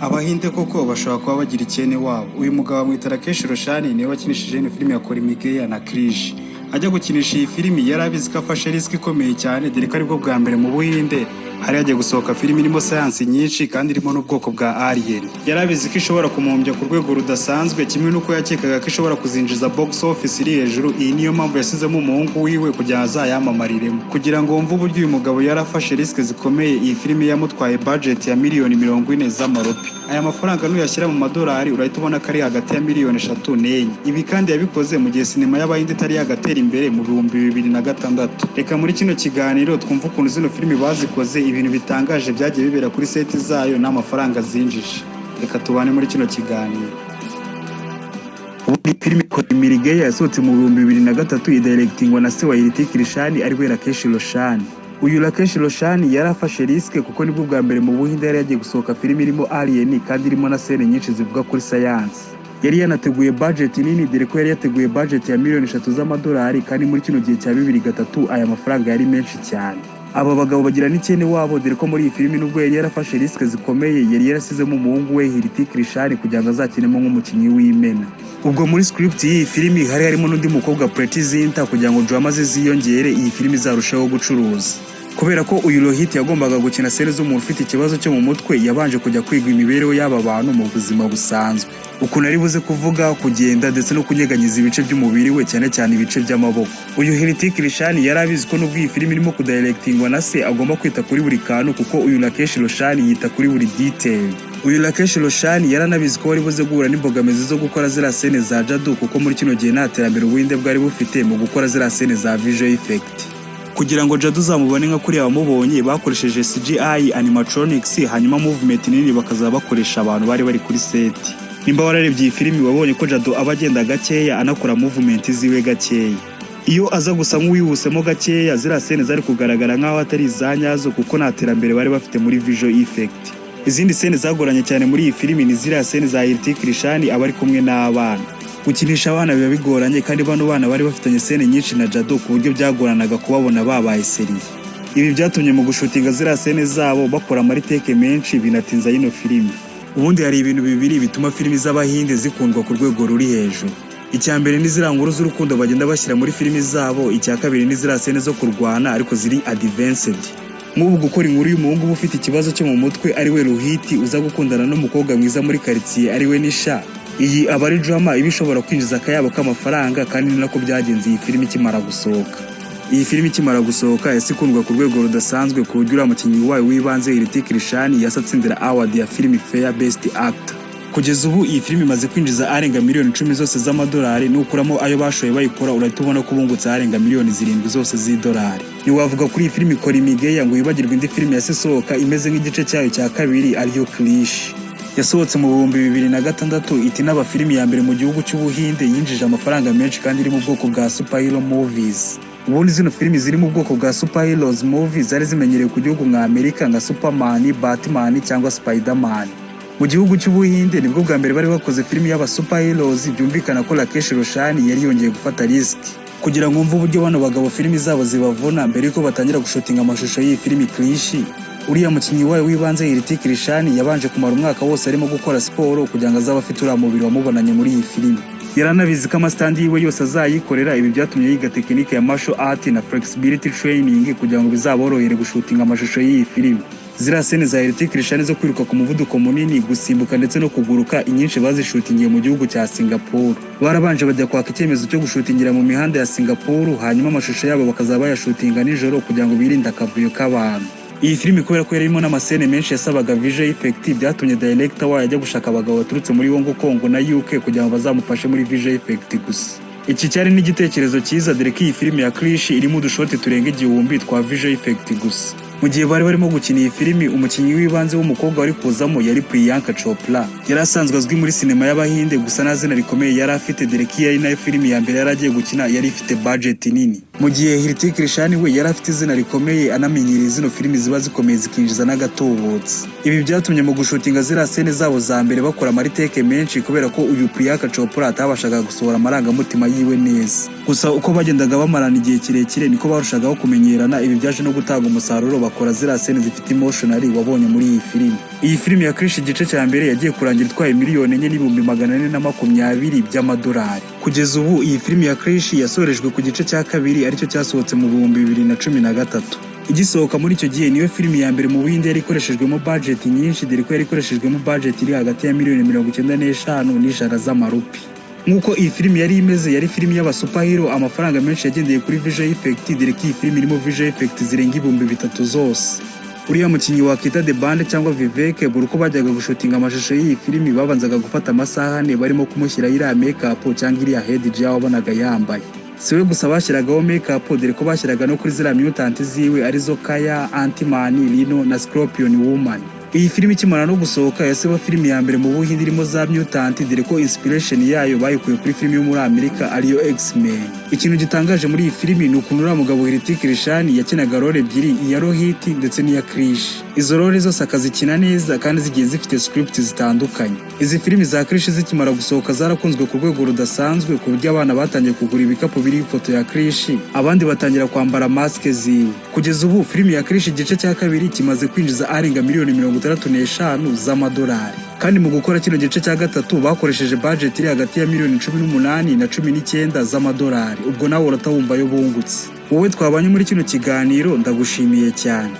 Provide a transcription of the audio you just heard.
Abahinde koko bashobora kuba bagira icyene wabo. Uyu mugabo bamwita Rakesh Roshan, niwe wakinishije ino filime ya Koi Mil Gaya na Krrish. Ajya gukinisha iyi filimi yari abizi ko afashe risk ikomeye cyane, dore ko aribwo bwa mbere mu Buhinde hari hagiye gusohoka filimi irimo sayansi nyinshi kandi irimo n'ubwoko bwa alien. Yari abizi ko ishobora kumuhombya ku rwego rudasanzwe, kimwe n'uko yakekaga ko ishobora kuzinjiza box office iri hejuru. Iyi niyo mpamvu yasizemo umuhungu wiwe kugira ngo azayamamariremo. Kugira ngo wumve uburyo uyu mugabo yari afashe risk zikomeye, iyi filimi yamutwaye budget ya miliyoni 40 z'amaropi. Aya mafaranga nuyashyira mu madolari urahita ubona ko ari hagati ya miliyoni 3 n'enye. Ibi kandi yabikoze mu gihe sinema y'Abahinde itari yagatera imbere mu 2006. Reka muri kino kiganiro twumve ukuntu zino filimi bazikoze, ibintu bitangaje byagiye bibera kuri set zayo n'amafaranga zinjije. Reka tubane muri kino kiganiro. Ubundi filimi Koi Mil Gaya yasohotse mu 2003, idirectingwa na se wa Hrithik Roshan, ari we Rakesh Roshan. Uyu Rakesh Roshan yari afashe risk kuko nibwo bwa mbere mu Buhinde yari yagiye gusohoka filimi irimo alien kandi irimo na scene nyinshi zivuga kuri science. Yari yanateguye budget nini, dore ko yari yateguye budget ya miliyoni 3 z'amadolari, kandi muri kino gihe cya 2003 aya mafaranga yari menshi cyane. Aba bagabo bagira n'icyene wabo, dore ko muri iyi filimi, nubwo yari yarafashe risk zikomeye, yari yarasizemo umuhungu we Hrithik Roshan kugira ngo azakinemo nk'umukinnyi w'imena. Ubwo muri script y'iyi filimi hari harimo n'undi mukobwa, Preity Zinta, kugira ngo drama ze ziyongere, iyi filimi izarusheho gucuruza. Kubera ko uyu Rohit yagombaga gukina scene z'umuntu ufite ikibazo cyo mu mutwe, yabanje kujya kwiga imibereho y'aba bantu mu buzima busanzwe, ukuntu ari buze kuvuga, kugenda ndetse no kunyeganyiza ibice by'umubiri we, cyane cyane ibice by'amaboko. Uyu Hrithik Roshan yari abizi ko nubwo iyi filimi irimo kudirectingwa na se, agomba kwita kuri buri kantu, kuko uyu Rakesh Roshan yita kuri buri detail. Uyu Rakesh Roshan yaranabizi ko wari buze guhura n'imbogamizi zo gukora ziriya scene za jadoo, kuko muri kino gihe nta terambere Ubuhinde bwari bufite mu gukora ziriya scene za visual effect. Kugira ngo jadoo uzamubone nka kuriya wamubonye, bakoresheje CGI animatronics, hanyuma movement nini bakazaba bakoresha abantu bari bari kuri set. Nimba wararebye iyi filimi, wabonye ko jadoo aba agenda gakeya, anakora movement ziwe gakeya. Iyo aza gusa nk'uwihusemo gakeya, ziriya scene zari kugaragara nk'aho atari iza nyazo, kuko nta terambere bari bafite muri visual effect. Izindi scene zagoranye cyane muri iyi filimi ni ziriya scene za Hrithik Roshan aba ari kumwe n'abana. Gukinisha abana biba bigoranye, kandi bano bana bari bafitanye scene nyinshi na Jadoo, ku buryo byagoranaga kubabona babaye sérieux. Ibi byatumye mu gushootinga ziriya scene zabo bakora ama retake menshi, binatinza yino filimi. Ubundi hari ibintu bibiri bituma filimi z'Abahinde zikundwa ku rwego ruri hejuru. Icya mbere ni ziriya nkuru z'urukundo bagenda bashyira muri filimi zabo. Icya kabiri ni ziriya scene zo kurwana ariko ziri advanced. Nk'ubu gukora inkuru y'umuhungu uba ufite ikibazo cyo mu mutwe, ari we Rohit, uza gukundana n'umukobwa mwiza muri karitsiye, ari we Nisha, iyi aba ari drama iba ishobora kwinjiza akayabo k'amafaranga, kandi ni nako byagenze iyi filimi ikimara gusohoka. Iyi filimi ikimara gusohoka yahise ikundwa ku rwego rudasanzwe, ku buryo uriya mukinnyi wayo w'ibanze Hrithik Roshan yahise atsindira award ya Filmfare Best Actor. Kugeza ubu iyi filimi imaze kwinjiza arenga miliyoni 10 zose z'amadolari. Nukuramo ayo bashoye bayikora, urahita ubona ko bungutse arenga miliyoni 7 zose z'idolari. Ntiwavuga kuri iyi filimi Koi Mil Gaya ngo wibagirwe indi filimi yahise isohoka imeze nk'igice cyayo cya kabiri, ariyo Krrish. Yasohotse mu 2006, iti n'aba filimi ya mbere mu gihugu cy'Ubuhinde yinjije amafaranga menshi kandi iri mu bwoko bwa superhero movies. Ubundi zino filimi ziri mu bwoko bwa superheroes movies zari zimenyerewe ku gihugu nka Amerika, nka Superman, Batman cyangwa Spiderman. Mu gihugu cy'Ubuhinde nibwo bwa mbere bari bakoze filimi y'aba superheroes. Byumvikana ko Rakesh Roshan yari yongeye gufata risk. Kugira ngo wumve uburyo bano bagabo filimi zabo zibavuna, mbere yuko batangira gushootinga amashusho y'iyi filimi Krrish, uriya mukinnyi wayo w'ibanze Hrithik Roshan yabanje kumara umwaka wose arimo gukora siporo kugira ngo azabe afite uriya mubiri wamubonanye muri iyi filimi. Yaranabizi ko ama stunt yiwe yose azayikorera. Ibi byatumye yiga tekinike ya martial art na flexibility training kugira ngo bizaborohere gushootinga amashusho y'iyi filimi. Ziriya scene za Hrithik Roshan zo kwiruka ku muvuduko munini, gusimbuka ndetse no kuguruka, inyinshi bazishootingiye mu gihugu cya Singapore. Barabanje bajya kwaka icyemezo cyo gushootingira mu mihanda ya Singapore, hanyuma amashusho yabo bakazaba bayashootinga nijoro kugira ngo birinde akavuyo k'abantu. Iyi filimi, kubera ko yarimo n'ama scene menshi yasabaga visual effect, byatumye director wayo ajya gushaka abagabo baturutse muri Hong Kong na UK kugira ngo bazamufashe muri visual effect gusa. Iki cyari n'igitekerezo cyiza, dore ko iyi filimi ya Krrish irimo udushoti turenga 1000 twa visual effect gusa. Mu gihe bari barimo gukina iyi filimi, umukinnyi w'ibanze w'umukobwa wari kuzamo yari Priyanka Chopra. Yari asanzwe azwi muri sinema y'Abahinde, gusa nta zina rikomeye yari afite, dore ko iyi ari nayo filimi ya mbere yari agiye gukina yari ifite budget nini, mu gihe Hrithik Roshan we yari afite izina rikomeye, anamenyereye zino filimi ziba zikomeye zikinjiza n'agatubutse. Ibi byatumye mu gushootinga ziriya scene zabo za mbere bakora ama retake menshi, kubera ko uyu Priyanka Chopra atabashaga gusohora amarangamutima yiwe neza. Gusa uko bagendaga bamarana igihe kirekire niko barushagaho kumenyerana. Ibi byaje no gutanga umusaruro, bakora ziriya scene zifite emotional wabonye muri iyi filimi. Iyi filimi ya Krish igice cya mbere yagiye kurangira itwaye 4,420,000 by'amadolari. Kugeza ubu iyi filimi ya Krish yasorejwe ku gice cya kabiri, aricyo cyasohotse mu 2013. Igisohoka muri icyo gihe, niyo filimi ya mbere mu Buhinde yari ikoreshejwemo budget nyinshi, dore ko yari ikoreshejwemo budget iri hagati ya miliyoni 95 n'100 z'amarupi. Nk'uko iyi filimi yari imeze, yari filimi y'abasuperhero. Amafaranga menshi yagendeye kuri visual effect, dore ko iyi filimi irimo visual effect zirenga 3000 zose. Uriya mukinnyi wakita The Band cyangwa Vivek, buri uko bajyaga gushutinga amashusho y'iyi filimi, babanzaga gufata amasaha 4 barimo kumushyiraho iriya makeup cyangwa iriya head wabonaga yambaye. Si we gusa bashyiragaho makeup, dore ko bashyiraga no kuri ziriya mutant ziwe, arizo Kaya, Ant-Man, Rhino na Scorpion Woman. Iyi filimi ikimara no gusohoka yasiba filimi ya mbere mu Buhinde irimo za mutant, dore ko inspiration yayo bayikuye kuri filimi yo muri Amerika, ariyo X-Men. Ikintu gitangaje muri iyi filimi ni ukuntu uriya mugabo Hrithik Roshan yakinaga role ebyiri, iya Rohit ndetse n'iya Krish. Izo role zose akazikina neza kandi zigiye zifite script zitandukanye. Izi filimi za Krish zikimara gusohoka zarakunzwe ku rwego rudasanzwe, ku buryo abana batangiye kugura ibikapu biriho ifoto ya Krish, abandi batangira kwambara masike ziwe. Kugeza ubu filimi ya Krish igice cya kabiri kimaze kwinjiza arenga miliyoni 65 z'amadolari, kandi mu gukora kino gice cya gatatu bakoresheje budget iri hagati ya miliyoni 18 na 19 z'amadolari. Ubwo nawe uratawumva ayo bungutse. Wowe twabanye muri kino kiganiro, ndagushimiye cyane.